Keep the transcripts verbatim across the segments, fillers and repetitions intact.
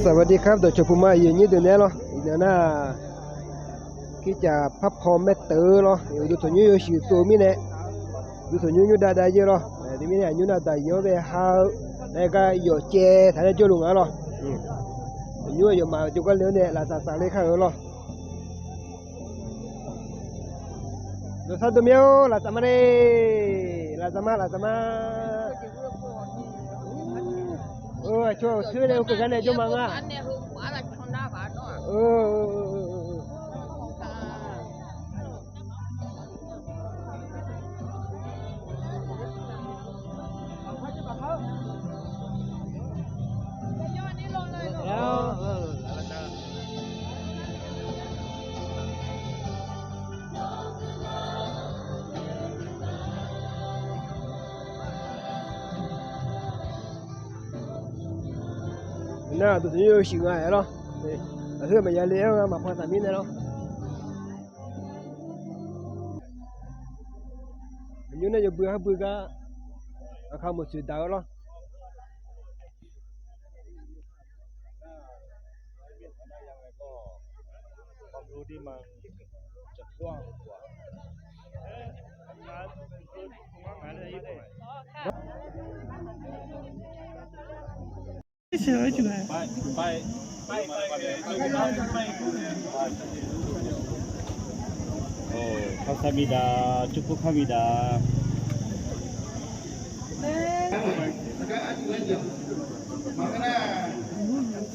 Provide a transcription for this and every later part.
สวัสดีครับ dawqcawq puq ma aqyuif aqnyir deuq nae lawr. Iqnan nar, kircaf parpaw maerteuq lawr, uqduq tanqnymr yawshuif tsov-eu mirnae, uqduq tanqnymr nymrdav dav yaer lawr. Teumirnae aqnymr nar daqyawr bae ha-eu nae gar yawf caev taq nae jawrluf nga lawr. Tanqnymr yawfmaf jawrgar le-awr nae laftsaf tsafler kar-euq lawr. Dawqsar dawqmya-or, laftsaf ma le. Laftsaf ma, laftsaf ma. Aqcawq-aq, tser nae heugar nae jawr ma nga. Nar, uqduq tanqnymr yawshuif nga-aer lawr. Aqheu maqya le-aer nga, maqpan taq mirnae lawr. Aqnymr nar yawbui har bui gar aqkar maqtsoeq daq-eu lawr. Kamsahamnida, จุ๊บปุ๊บ kamsahamnida.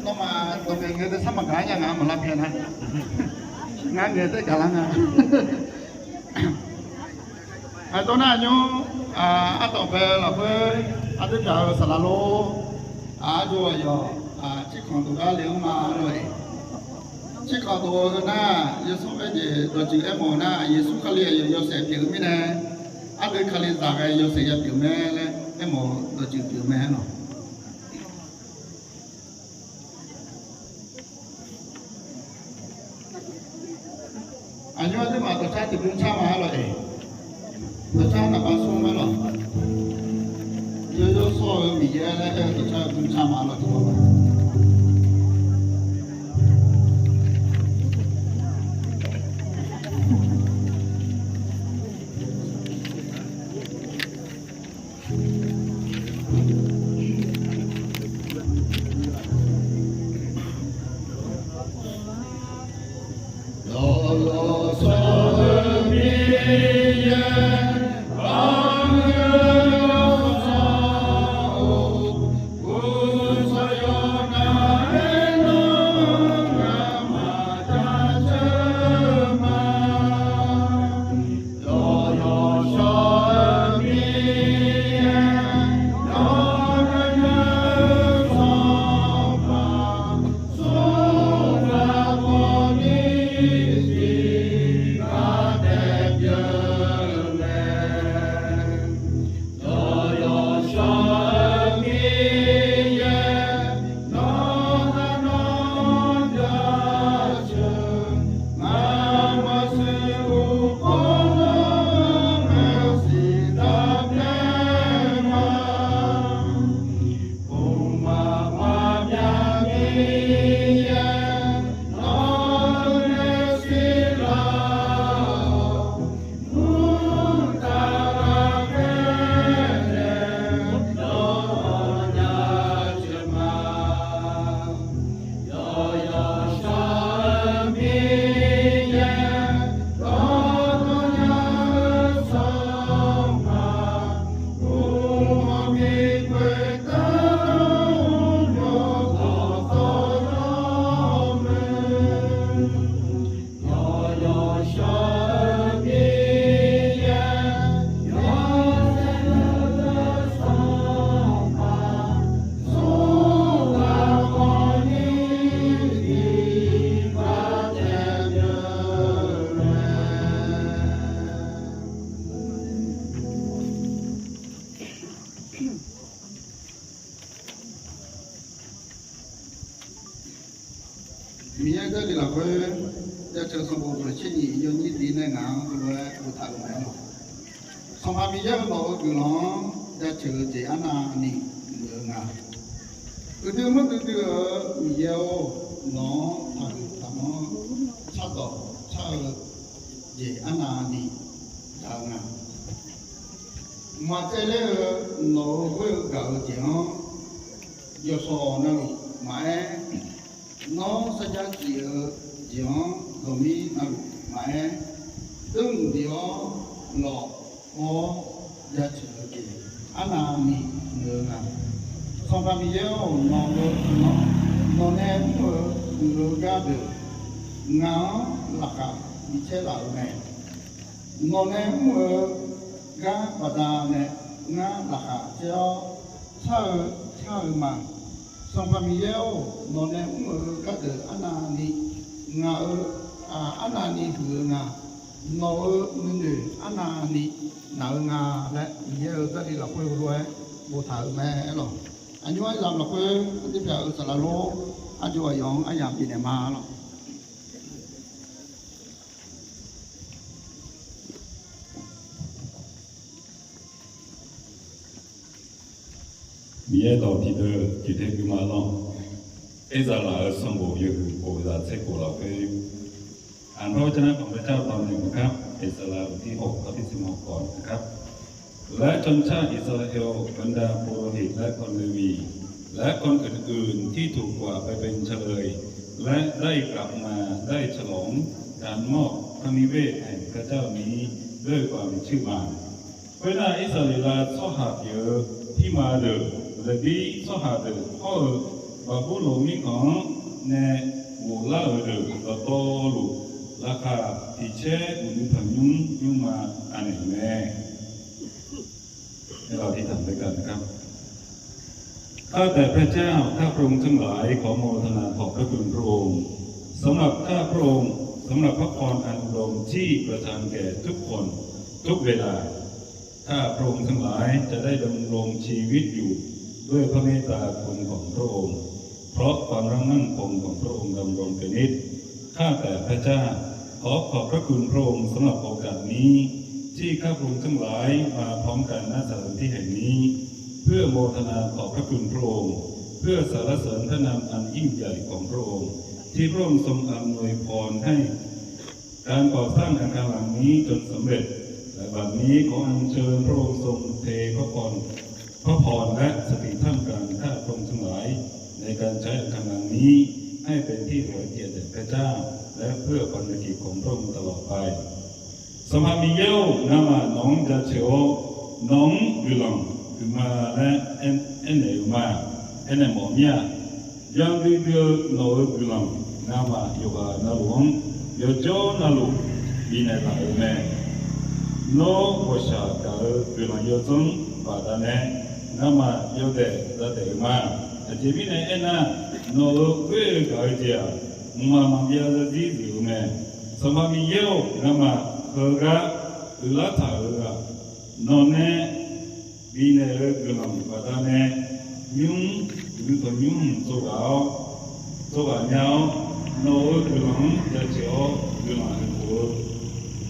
Nawmaf dawqmaeq ngae deuq sar maqgaq nya nga maqlar pyaeq nar. Ngar ngae deuq gaqlar nga. Aqdawr nar aqnymr, ardanqbae lafkhoer ardeuv pyaq-eu saqlaq lor. Aqjox aqyawf tsirkhanq dov gar le-anr ma lor-eq. Tsirkhanq dov-eu heu nar, yawsanr aerjeq dawqtsuif aermawf-eu nar, Yeqsur Kali aqyawf yawshaef pyeuf-eu mirnae, ardeuv Kalizaq ghae yawshaef yapyeuf mae laer aermawf-eu dawqtsuif pyeuf mae lawq. Aqnymr ardeuv maq dawqcar tiqbymr car ma-ar lawq-eq. Dawqcar naqpav smr-aer lawq. Yawzawr sawr-eu Miqyaer laer aer-eu dawqcar-eu bymr car ma-ar lawq tiqpawf lawq. Miqyaer-euq jarlif lafkhoer, jaceuq sanqbof dawq tser nyiq yawnyir diq nae ngaq-anr heulof-aer boftaq-euq mae lawq. Sanqpaq Miqyaer-euq lawq-eu guiqlanq-anr jaceuq-eu jeq arnavni muiq-eu nga. Uiqdui maqdui dui-eu Miqyaer-or, nawq-anr taqhuiq taqmanr shardawq shar-eu jeq arnavni gaq-eu nga. Maqtsaevler-eu nawq-euq ghoer-eu gaq-eu jeq-anr yawshawq navluf maqaer, nawr sarjax tsif-eu jeq-anr dawqmir navluf maqaer, dawrmq bif-awr lawq hawr-awr jaceuq-eu jeq arnavni muiq-eu nga. Sanqpaq Miqyaer-or, nawq-eu, nawq nae mr-eu muiq-eu gardeuq ngaq-anr laqkhaq bicaer laf-eu mae. Nawq nae mr-eu gar baqdanae ngar laqkhaq caer-awr shar-eu shar-eu ma. Sanqpaq Miqyaer-or, nawq nae mr-eu gardeuq arnavni ngaq-eu, arnavni huiq-eu nga. Nawq-euq nuinoeq arnavni naq-eu nga laer Miqyaer-euq Jarlif lafkhoer heulof-aer boftaq-euq mae aerlawq. Aqnymr aryamq lafkhoer ardirpyaq-euq saqlaq lor, arjov aqyawf-anr aryamq bifnaeq ma lawq. Miqyaer dawq tiqdeuv tiqdeuv guima lawr. Irsaqlaq-euq sanqbof yawhuiq bof zaq tser khof lafkhoer, aqnawr janr-aer banq-aer jar-eu baqdanae maqgar, Irsaqlaq-euq tiv hawq-eu kawv tiv siq mawq khawf maqgar, laer janrcar Irsaqlaq-euq baqda bof-eu heq laer kawv-eu Leqviq laer kawv-eu uiq tir tuq kawq-aq baebae ncaqleuq laer dar-iq gaq ma, dar-iq caqlawq-anr gaq mawr-awq. Kaniver aeq gar jar-eu ni deur-eu baq maqtser ma. Khoernar, Irsaqleqlav tsawrhaq pyeuf-eu pirma deuq, Leqbir tsawrhaq deuq hawr-eu, Baqburlawq mirkhanq-anr nae ghoflar-euq deuq dawqtawvluf, laqkhaq tiq caer uqdui tanqnymr nymrma anaeq-euq mae. ข้าแต่พระเจ้า ข้าพระองค์ทั้งหลายขอโมทนาขอบพระคุณพระองค์ สำหรับข้าพระองค์ สำหรับพระพรอันอุดมที่ประทานแก่ทุกคนทุกเวลา ข้าพระองค์ทั้งหลายจะได้ดำรงชีวิตอยู่ด้วยพระเมตตาคุณของพระองค์ เพราะความรักมั่นคงของพระองค์ดำรงเป็นนิจ ข้าแต่พระเจ้า ขอขอบพระคุณพระองค์สำหรับโอกาสนี้ ที่ข้าพระองค์ทั้งหลายมาพร้อมกัน ณ สถานที่แห่งนี้ เพื่อโมทนาขอบพระคุณพระองค์ เพื่อสรรเสริญพระนามอันยิ่งใหญ่ของพระองค์ ที่พระองค์ทรงอำนวยพรให้ การก่อสร้างอาคารหลังนี้จนสำเร็จ และบัดนี้ขออัญเชิญพระองค์ทรงเทพระพร พระพรและสถิตท่ามกลางข้าพระองค์ทั้งหลาย ในการใช้อาคารหลังนี้ให้เป็นที่ถวายเกียรติแด่พระเจ้า และเพื่อพันธกิจของพระองค์ตลอดไป Sanqpaq Miqyaer-or, ngamaf nawq-anr jaceuq-awr, nawq-anr guiqlanq huiqma laer aernaeq-eu ma. Aernaeq mawf mir-a, yadui dui-eu nawq-euq guiqlanq ngamaf yawqghaq navluf-anr yawjawr navluf bifnaeq laf-euq mae. Nawr ghawqshaq gaq-eu guiqlanq yawdzanr baqdanae ngamaf yawdaef zadaef-eu ma. Aqjeq mirnae aernar, nawq-euq ghoer-eu gaq-eu jeq-aq, mqmaq maqbyav zarzir zif-eu mae. Sanqpaq Miqyaer-or, ngamaf heugar uiqlar taq-euq-aq, nawqnae bifnaeq-eu guiqlanq baqdanae nymr uqduq tanqnymr hmq tsovghaq-awr, tsovghaq nya-awr, nawq-euq guiqlanq-anr jaceuq-awr guiqlanq huiqkhof-eu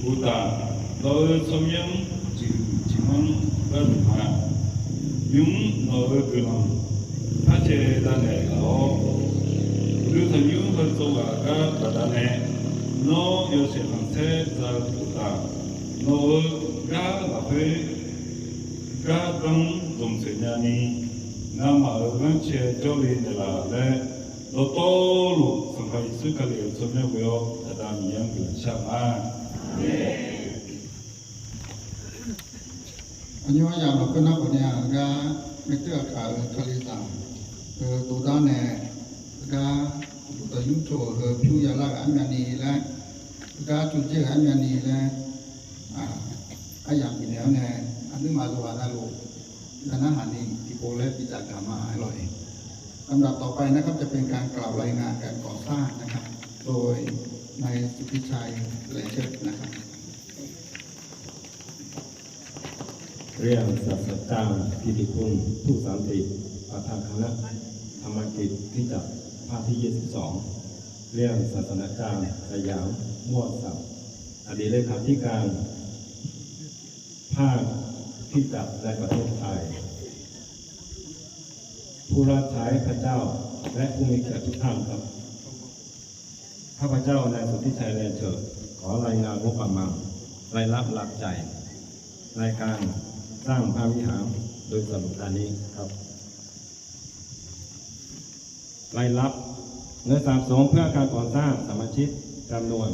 uqtaf, nawq-euq tsawrmyanr-anr ciqhuiq ciqmanr gharduq ma. Nymr nawq-euq guiqlanq parcae davnaeq laf-awr, uqduq tanqnymr heu tsovghaq gar baqdanae nawr yawshaef khanqsaer za-eu uqtaf, nawq-euq gar lafkhoer gardanr zmqtsoeq nyani, ngamaf-euq ghanrcae jawrle naeqlaf laer, dawqtawvluf Sanqpaq Yeqsur Kali-euq tsawrmyanr ghoe-awr Aqda Miqyaer-anr guiqlanq shar ma. Aqnymr aryamq lafkhoer nar khawf ni-aq, heugar maerteuv aqkaq-euq Kalizaq heu dovdar nae, heugar uqduq tanqnymr tov-euq heu pyur yalar-euq armyavni laer, heugar tuvdzer-euq armyavni laer, aryamq bifnaeq-awr nae, aqduimaf yawqghaq navluf, ya narhaq ni tiqpov laer bidzaq gaq ma aer lawq-iq. ลำดับต่อไปนะครับ จะเป็นการกล่าวรายงานการก่อสร้างนะครับ โดยนายสุทธิชัย แหล่งเชิดนะครับ เรื่องศาสนาจารย์กิติคุณ ผู้สันติ ประธานคณะธรรมกิจคริสตจักรภาคที่ ยี่สิบสอง เรื่องศาสนาจารย์สยาม ม่วงศักดิ์ อดีตเลขาธิการ ภาคคริสตจักรในประเทศไทย ผู้รับใช้พระเจ้า และผู้มีเกียรติทุกท่านครับ ข้าพเจ้านายสุทธิชัย แลเฉิด ขอรายงานงบประมาณรายรับรายจ่ายในการสร้างพระวิหารโดยสรุปดังนี้ครับ รายรับ เงินสะสมเพื่อการก่อสร้างสมาชิกจำนวน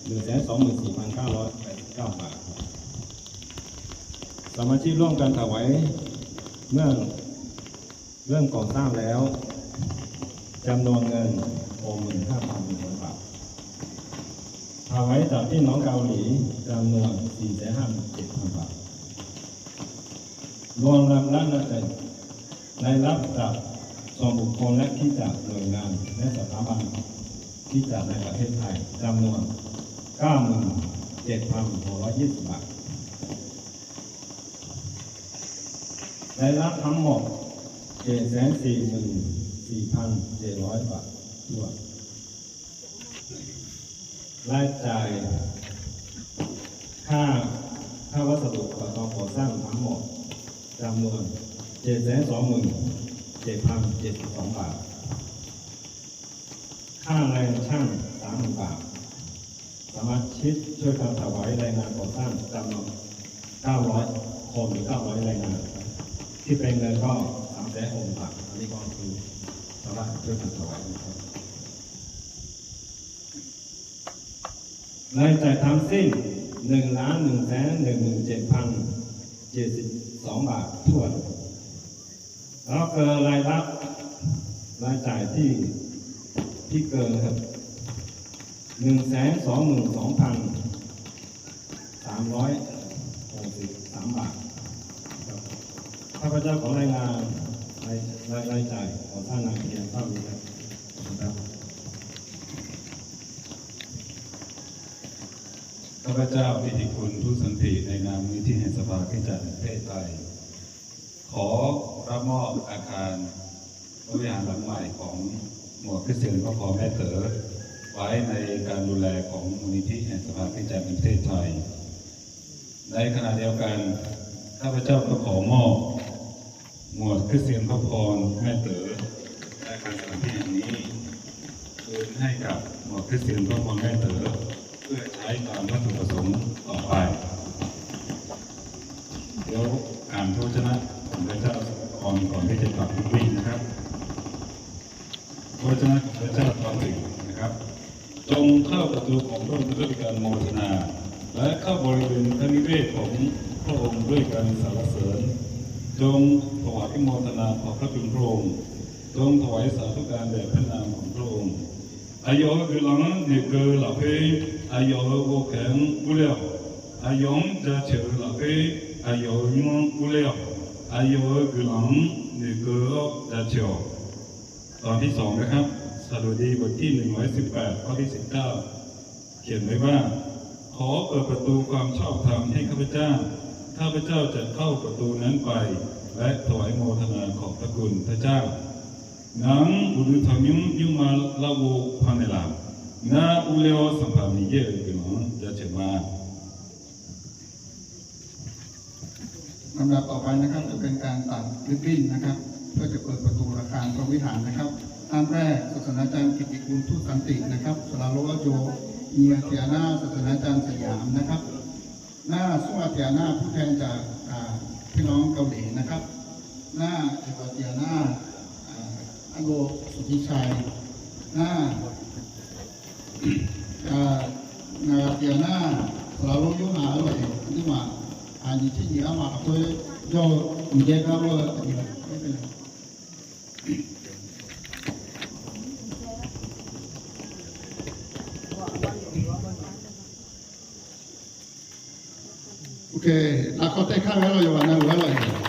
หนึ่งแสนสองหมื่นสี่พันเก้าร้อยแปดสิบเก้าบาท สมาชิกร่วมกันถวายเมื่อเริ่มก่อสร้างแล้ว จำนวนเงิน หกหมื่นห้าพันหนึ่งร้อยบาท ถวายจากพี่น้องเกาหลีจำนวน สี่แสนห้าหมื่นเจ็ดพันบาท รวมรายรับจาก รายรับจากส่วนบุคคลและคริสตจักรหน่วยงานและสถาบันคริสตจักรในประเทศไทยจำนวน เก้าหมื่นเจ็ดพันหกร้อยยี่สิบบาท รายรับทั้งหมด เจ็ดแสนสี่หมื่นสี่พันเจ็ดร้อยบาทถ้วน รายจ่าย ค่า ค่าวัสดุอุปกรณ์ก่อสร้างทั้งหมดจำนวน เจ็ดแสนสองหมื่นเจ็ดพันเจ็ดสิบสองบาท ค่าแรงช่าง สามหมื่นบาท สมาชิกช่วยกันถวายแรงงานก่อสร้างจำนวน เก้าร้อยคน หรือ เก้าร้อยแรงงาน คิดเป็นเงินก็ สามแสนหกหมื่นบาท อันนี้ก็คือชาวบ้านช่วยกันถวายนะครับ รายจ่ายทั้งสิ้น หนึ่งล้านหนึ่งแสนหนึ่งหมื่นเจ็ดพันเจ็ดสิบสองบาทถ้วน แล้วก็รายรับ รายจ่ายที่ ที่เกินครับ หนึ่งแสนสองหมื่นสองพันสามร้อยหกสิบสามบาทครับ ข้าพเจ้าขอรายงานราย ราย รายจ่ายก่อสร้างงานเพียงเท่านี้ครับ ขอบคุณครับ ข้าพเจ้ากิตติคุณ ทูตสันติ ในนามมูลนิธิแห่งสภาคริสตจักรแห่งประเทศไทย ขอรับมอบอาคารพระวิหารหลังใหม่ของหมวดคริสเตียนพระพรแม่เต๋อ ไว้ในการดูแลของมูลนิธิแห่งสภาคริสตจักรแห่งประเทศไทย ในขณะเดียวกัน ข้าพเจ้าก็ขอมอบหมวดคริสเตียนพระพรแม่เต๋อ และอาคารสถานที่แห่งนี้ คืนให้กับหมวดคริสเตียนพระพรแม่เต๋อ เพื่อใช้ตามวัตถุประสงค์ต่อไป เดี๋ยวอ่านพระวจนะของพระเจ้าก่อน ก่อนที่จะกลับลูกวิ่งนะครับ พระวจนะของพระเจ้าตอนหนึ่งนะครับ จงเข้าประตูของพระองค์ด้วยการโมทนา และเข้าบริเวณพระนิเวศของพระองค์ด้วยการสรรเสริญ จงถวายโมทนาขอบพระคุณพระองค์ จงถวายสาธุการแด่พระนามของพระองค์ Aqyawf-euq guiqlanq-anr noeqkeuv lafkhoer, aqyawf-euq ghovkhaeq-anr urler-awq. Aqyawf-anr jaceuq-eu lafkhoer, aqyawf-euq nymr-anr urler-awq. Aqyawf-euq guiqlanq-anr noeqkeuv-awr jaceuq-awq. ตอนที่สองนะครับ สดุดีบทที่หนึ่งร้อยสิบแปด ข้อที่สิบเก้า เขียนไว้ว่า ขอเปิดประตูความชอบธรรมให้ข้าพเจ้า ข้าพเจ้าจะเข้าประตูนั้นไป และถวายโมทนาขอบพระคุณพระเจ้า Ngaq-anr uqduq tanqnymr nymrma larghov pannaeq laf. Ngar urler-awr Sanqpaq Miqyaer-euq guiqlanq-anr jaceuq ma. ลำดับต่อไปนะครับ จะเป็นการตัดริบบิ้นนะครับ เพื่อจะเปิดประตูอาคารพระวิหารนะครับ ท่านแรก ศาสตราจารย์กิตติคุณ ทูตสันตินะครับ สลาโลวะโจ เมียเตียนา ศาสตราจารย์สยามนะครับ หน้า ซุ่งอาเตียนา ผู้แทนจาก อ่า พี่น้องเกาหลีนะครับ หน้า เอวาเตียนา อ่า อันโลสุทธิชัย หน้า อ่า นาเตียนา สลาโลวะโยฮา อร่อย นี่หว่า อ่า อยู่ที่เหนือมา เพื่อโยก เย็นครับ เออ ไม่เป็นไร โอเค lafkhoer tae kar ghae lawq yawqghaq navluf-aer lawq-eu.